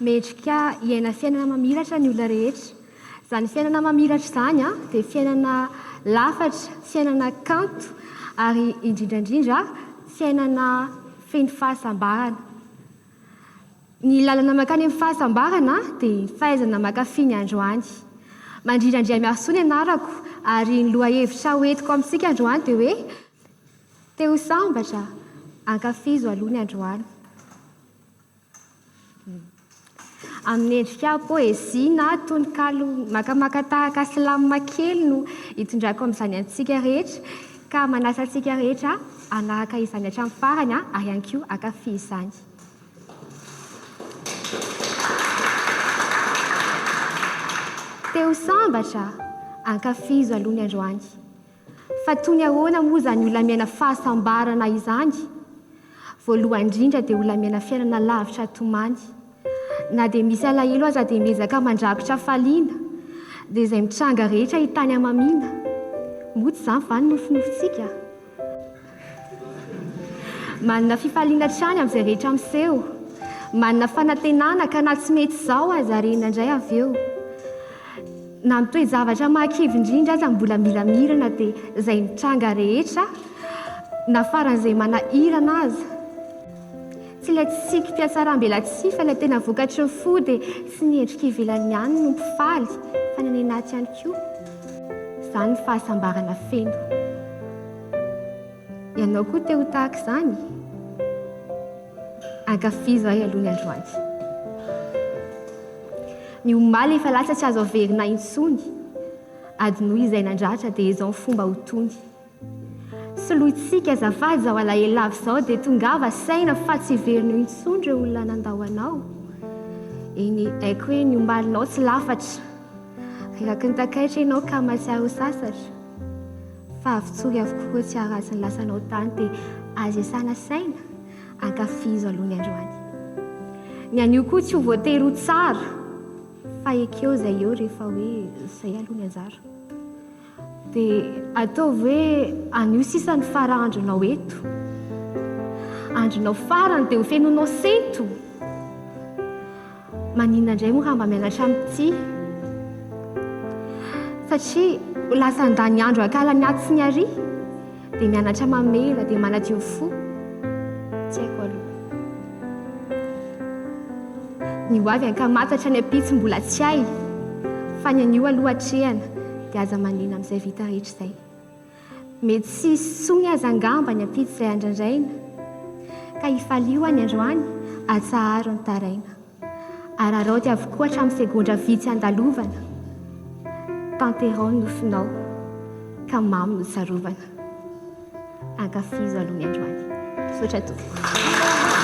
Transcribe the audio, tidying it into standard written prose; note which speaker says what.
Speaker 1: Mendrika hiaina fiainana mamiratra ny olona rehetra. Izany fiainana mamiratra izany dia fiainana lafatra, fiainana kanto ary indrindra indrindra fiainana feno fahasambarana. Ny lalana mankany amin'ny fahasambarana dia ny fahaizana mankafy ny androany. Mandrindra Andriamiarisoa ny anarako ary ny lohahevitra hoentiko amintsika androany dia hoe Te ho sambatra? Ankafizo aloha ny androany. Amin'ny endrika poezia na tononkalo makamaka tahaka slam kely no itondrako amin'izany antsika rehetra ka manasa antsika rehetra hanaraka izany hatramin'ny farany ary ihany koa hankafy izany. Te ho sambatra? Ankafizo aloha ny androany. Fa toy ny ahoana moa izany olona miaina fahasambarana izany? Voalohany indrindra dia olona miaina fiainana lavitra tomany. Na dia misy alahelo aza dia miezaka mandrakotra hafaliana. Dia izay mitranga rehetra hitany hamamiana. Moa tsy izany va ny nofinofintsika? Manana fifaliana hatrany amin'izay rehetra miseho. Manana fanantenana ka na tsy mety izao aza arena indray avy eo. Na ny toe-javatra mahakivy indrindra aza mbola miramirana dia izay mitranga rehetra na faran'izay manahirana aza. Tsy ilay tsikim-pihatsaram-belatsihy fa ilay tena vokatry ny fo dia tsy ny endrika ivelany ihany no mpifaly fa ny any anaty ihany koa. Izany ny fahasambarana feno. Ianao koa te ho tahaka izany? Ankafizo ahy aloha ny androany. Ny omaly efa lasa tsy azo averina intsony. Adinoy izay nandratra dia izao ny fomba ho tony. Solointsika azafady izao alahelo lava izao dia tongava saina fa tsy hiverina eo intsony ireo olona nandao anao. Eny haiko hoe ny omalinao tsy lafatra. Reraky ny takaitra ianao ka mahatsiaro ho sasatra. Fa avotsory avokoa ireo tsy haharatsy ny lasanao tany dia aza iasana saina, ankafizo aloha ny androany. Ny anio koa tsy ho voatery ho tsara fa ekeo izay eo rehefa hoe izay aloha ny anjara. Dia ataovy hoe anio sisa ny fara andronao eto. Andronao farany dia ho fenoinao sento. Maninona indray moa raha mba mianatra mitia? Satria ho lasa handany andro hankala ny atsy sy ny ary. Dia mianatra mamela, dia manadio fo. Tsy haiko aloha. Ny ho avy ankamatatra ny ampitso mbola tsy hay. Fa ny anio aloha atrehana, dia aza manina amin'izay vita rehetra izay. Mety tsy hisy intsony aza angamba ny ampitso izay andrandraina. Ka ifalio aho ny androany, atsaharo ny taraina. Araraoty avokoa hatramin'ny segondra vitsy andalovana. Tanteraho ny nofinao ka mamy no tsarovana. Ankafizo aloha ny androany. Misaotra tompoko.